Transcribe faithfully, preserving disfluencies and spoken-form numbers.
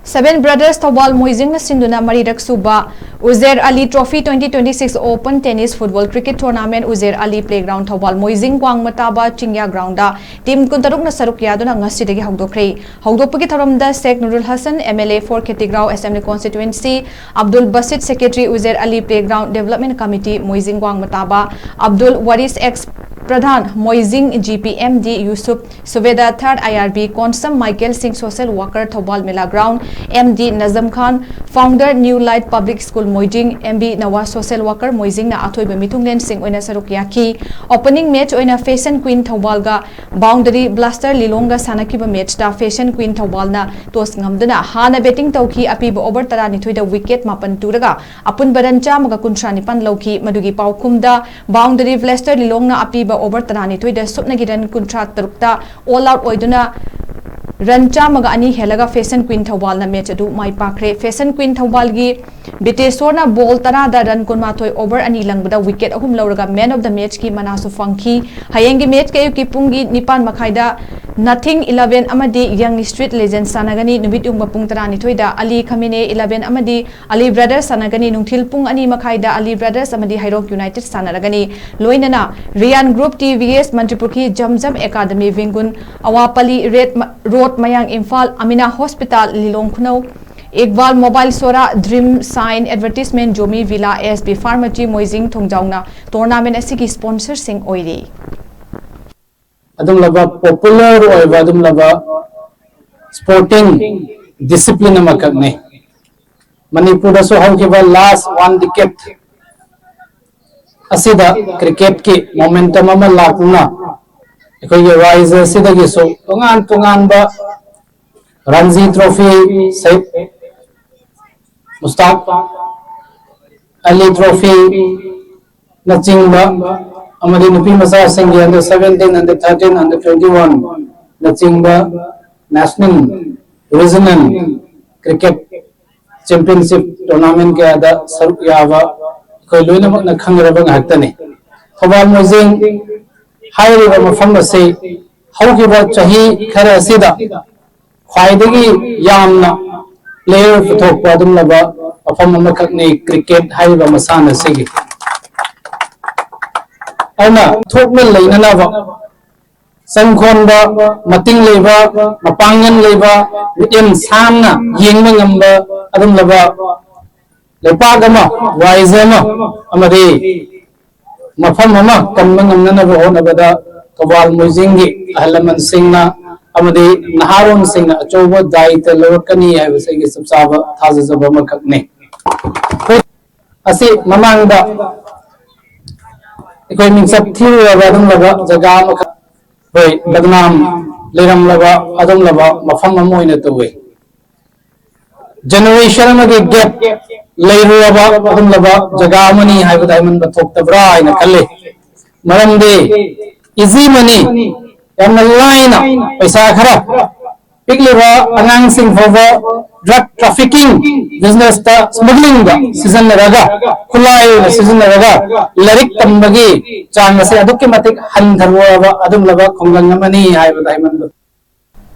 Seven Brothers Thoubal Moijing ꯅ ꯁꯤꯟꯗꯨꯅ ꯃꯔꯤꯔꯛ ꯁꯨꯕ Uzair Ali Trophy twenty twenty-six Open Tennis Football Cricket Tournament Uzair Ali Playground Thoubal Moijing ꯋꯥꯡꯃ ꯇꯥꯕ ꯆꯤꯡꯌꯥ ground ꯗ team ꯀꯨꯟꯇꯔꯨꯛꯅ ꯁꯔꯨꯛ ꯌꯥꯗꯨꯅ ꯉꯁꯤꯗꯒꯤ ꯍꯧꯗꯣꯛꯈ꯭ꯔꯦ꯫ ꯍꯧꯗꯣꯛꯄꯒꯤ ꯊꯧꯔꯝꯗ Sheikh Nurul Hassan, M L A for Khetigrao Assembly Constituency, Abdul Basit, Secretary, Uzair Ali Playground Development Committee, Moijing ꯋꯥꯡꯃ ꯇꯥꯕ Abdul Waris, ex Pradhan, Moijing G P M D, Yusuf, Subedar third I R B, Konsam Michael Singh, social worker, Thoubal Mela Ground, M D Nazam Khan, founder, New Light Public School, Moijing, M B Nawaz, social worker, Moijing ꯅ ꯑꯊꯣꯏꯕ ꯃꯤꯊꯨꯡꯂꯦꯟꯁꯤꯡ ꯑꯣꯏꯅ ꯁꯔꯨꯛ ꯌꯥꯈꯤ꯫ Opening match ꯑꯣꯏꯅ Fashion Queen ꯊꯧꯕꯥꯜꯒ Boundary Blaster ꯂꯤꯂꯣꯡꯒ ꯁꯥꯟꯅꯈꯤꯕ match ꯇ Fashion Queen ꯊꯧꯕꯥꯜꯅ toss ꯉꯝꯗꯨꯅ ꯍꯥꯟꯅ batting ꯇꯧꯈꯤ꯫ ꯑꯄꯤꯕ over ꯇꯔꯥꯅꯤꯊꯣꯏꯗ wicket ꯃꯥꯄꯟ ꯇꯨꯔꯒ ꯑꯄꯨꯟꯕ run ꯆꯥꯝꯃꯒ ꯀꯨꯟꯊ꯭ꯔꯥ ꯅꯤꯄꯥꯟ ꯂꯧꯈꯤ꯫ ꯃꯗꯨꯒꯤ ꯄꯥꯎꯈꯨꯝꯗ Boundary Blaster ꯂꯤꯂꯣꯡꯅ ꯑꯄꯤꯕ over ꯇꯔꯥꯅꯤꯊꯣꯏꯗ ꯁꯨꯞꯅꯒꯤ run ꯀꯨꯟꯊ꯭ꯔꯥ ꯇꯔꯨꯛꯇ all out ꯑꯣꯏꯗꯨꯅ run ꯆꯥꯝꯃꯒ ꯑꯅꯤ ꯍꯦꯜꯂꯒ Fashion Queen ꯊꯧꯕꯥꯜꯅ match ꯑꯗꯨ ꯃꯥꯏ ꯄꯥꯛꯈ꯭ꯔꯦ꯫ Fashion Queen ꯊꯧꯕꯥꯜꯒꯤ ꯕꯤꯇꯦꯁꯣꯔꯅ ball ꯇꯔꯥꯗ run ꯀꯨꯟꯃꯥꯊꯣꯏ over ꯑꯅꯤ ꯂꯪꯕꯗ wicket ꯑꯍꯨꯝ ꯂꯧꯔꯒ man of the match ꯀꯤ ꯃꯅꯥꯁꯨ ꯐꯪꯈꯤ꯫ ꯍꯌꯦꯡꯒꯤ match ꯀꯤ ꯑꯌꯨꯛꯀꯤ ꯄꯨꯡꯒꯤ ꯅꯤꯄꯥꯟ ꯃꯈꯥꯏꯗ Nothing Eleven ꯑꯃꯗꯤ Young Street Legends ꯁꯥꯟꯅꯒꯅꯤ꯫ ꯅꯨꯃꯤꯠ ꯌꯨꯡꯕ ꯄꯨꯡ ꯇꯔꯥꯅꯤꯊꯣꯏꯗ Ali Khamine Eleven ꯑꯃꯗꯤ Ali Brothers ꯁꯥꯟꯅꯒꯅꯤ꯫ ꯅꯨꯡꯊꯤꯜ ꯄꯨꯡ ꯑꯅꯤ ꯃꯈꯥꯏꯗ Ali Brothers ꯑꯃꯗꯤ ꯍꯩꯔꯣꯛ United ꯁꯥꯟꯅꯔꯒꯅꯤ꯫ ꯂꯣꯏꯅꯅ Rian Group, T V S, Mantripukhri, ꯖꯝ ꯖꯝ Academy, ꯋꯤꯡꯒꯨꯟ, ꯑꯋꯥꯄꯜꯂꯤ ꯔꯦꯠ ꯃ-, road, Mayang Imphal, Amina hospital, Lilong Khunou, Iqbal mobile ꯁꯣꯔꯥ, dream sign advertisement, Jomi villa, S B Pharmacy, Moijing ꯊꯣꯡꯖꯥꯎꯅ tournament ꯑꯁꯤꯒꯤ sponsorꯁꯤꯡ ꯑꯣꯏꯔꯤ꯫ ꯑꯗꯨꯝꯂꯕ popular ꯑꯣꯏꯕ ꯑꯗꯨꯝꯂꯕ sporting discipline ꯑꯃꯈꯛꯅꯤ꯫ ꯃꯅꯤꯄꯨꯔꯗꯁꯨ ꯍꯧꯈꯤꯕ last one decade ꯑꯁꯤꯗ cricket ꯀꯤ momentum ꯑꯃ ꯂꯥꯛꯇꯨꯅ ꯑꯩꯈꯣꯏꯒꯤ ꯔꯥꯏꯖ꯭ꯌ ꯑꯁꯤꯗꯒꯤꯁꯨ ꯇꯣꯉꯥꯟ ꯇꯣꯉꯥꯟꯕ Ranji Trophy, Sheikh Mustaq Ali Trophy ꯅꯆꯤꯡꯕ ꯑꯃꯗꯤ ꯅꯨꯄꯤ ꯃꯆꯥꯁꯤꯡꯒꯤ under seventeen, under thirteen, under twenty-one ꯅꯆꯤꯡꯕ national, regional cricket championship tournament ꯀꯌꯥꯗ ꯁꯔꯨꯛ ꯌꯥꯕ ꯑꯩꯈꯣꯏ ꯂꯣꯏꯅꯃꯛꯅ ꯈꯪꯅꯔꯕ ꯉꯥꯛꯇꯅꯤ꯫ ꯊꯧꯕꯥꯜ ꯃꯣꯏꯖꯤꯡ ꯍꯥꯏꯔꯤꯕ ꯃꯐꯝ ꯑꯁꯤ ꯍꯧꯈꯤꯕ ꯆꯍꯤ ꯈꯔ ꯑꯁꯤꯗ ꯈ꯭ꯋꯥꯏꯗꯒꯤ ꯌꯥꯝꯅ player ꯄꯨꯊꯣꯛꯄ ꯑꯗꯨꯒꯨꯝꯂꯕ ꯃꯐꯝ ꯑꯃꯈꯛꯅꯤ ꯀ꯭ꯔꯤꯀꯦꯠ ꯍꯥꯏꯔꯤꯕ ꯃꯁꯥꯟꯅ ꯑꯁꯤꯒꯤ꯫ ꯑꯗꯨꯅ ꯊꯣꯛꯅ ꯂꯩꯅꯅꯕ ꯆꯪꯈꯣꯟꯕ, ꯃꯇꯤꯡ ꯂꯩꯕ, ꯃꯄꯥꯡꯒꯜ ꯂꯩꯕ, ꯃꯤꯠꯌꯦꯡ ꯁꯥꯡꯅ ꯌꯦꯡꯕ ꯉꯝꯕ ꯑꯗꯨꯒꯨꯝꯂꯕ ꯂꯩꯄꯥꯛ ꯑꯃ, ꯔꯥꯏꯖ ꯑꯃ ꯑꯃꯗꯤ ꯃꯐꯝ ꯑꯃ ꯀꯟꯕ ꯉꯝꯅꯅꯕ ꯍꯣꯠꯅꯕꯗ ꯊꯧꯕꯥꯜ ꯃꯣꯏꯖꯤꯡꯒꯤ ꯑꯍꯜ ꯂꯃꯟꯁꯤꯡꯅ ꯑꯃꯗꯤ ꯅꯍꯥꯔꯣꯟꯁꯤꯡꯅ ꯑꯆꯧꯕ ꯗꯥꯏꯇ ꯂꯧꯔꯛꯀꯅꯤ ꯍꯥꯏꯕꯁꯤꯒꯤ ꯆꯞ ꯆꯥꯕ ꯊꯥꯖꯖꯕ ꯑꯃꯈꯛꯅꯤ꯫ ꯑꯁꯤ ꯃꯃꯥꯡꯗ ꯑꯩꯈꯣꯏ ꯃꯤꯡꯆꯠ ꯊꯤꯔꯨꯔꯕ ꯑꯗꯨꯒꯨꯝꯂꯕ ꯖꯒꯥ ꯑꯃꯈꯛ, ꯑꯩꯈꯣꯏ ꯕꯗꯅꯥꯝ ꯂꯩꯔꯝꯂꯕ ꯑꯗꯨꯒꯨꯝꯂꯕ ꯃꯐꯝ ꯑꯃ ꯑꯣꯏꯅ ꯇꯧꯏ꯫ ꯖꯦꯅꯦꯔꯦꯁꯟ ꯑꯃꯒꯤ ꯒꯦꯞ ꯂꯩꯔꯨꯔꯕ ꯑꯗꯨꯒꯨꯝꯂꯕ ꯖꯒꯥ ꯑꯃꯅꯤ ꯍꯥꯏꯕꯗ ꯍꯥꯏꯃꯟꯕ ꯊꯣꯛꯇꯕ꯭ꯔꯥ ꯍꯥꯏꯅ ꯈꯜꯂꯤ꯫ ꯃꯔꯝꯗꯤ ꯏꯖꯤ ꯃꯅꯤ, ꯌꯥꯝꯅ ꯂꯥꯏꯅ ꯄꯩꯁꯥ ꯈꯔ ꯄꯤꯛꯂꯤꯕ ꯑꯉꯥꯡꯁꯤꯡ ꯐꯥꯎꯕ ꯗ꯭ꯔꯒ ꯇ꯭ꯔꯥꯐꯤꯀꯤꯡ, ꯕꯤꯖꯤꯅꯦꯁꯇ, ꯁ꯭ꯃꯒ꯭ꯂꯤꯡꯗ ꯁꯤꯖꯤꯟꯅꯔꯒ, ꯈꯨꯠꯂꯥꯏ ꯑꯣꯏꯅ ꯁꯤꯖꯤꯟꯅꯔꯒ ꯂꯥꯏꯔꯤꯛ ꯇꯝꯕꯒꯤ ꯆꯥꯡ ꯑꯁꯦ ꯑꯗꯨꯛꯀꯤ ꯃꯇꯤꯛ ꯍꯟꯊꯔꯨꯔꯕ ꯑꯗꯨꯒꯨꯝꯂꯕ ꯈꯨꯡꯒꯪ ꯑꯃꯅꯤ ꯍꯥꯏꯕꯗ ꯍꯥꯏꯃꯟꯕ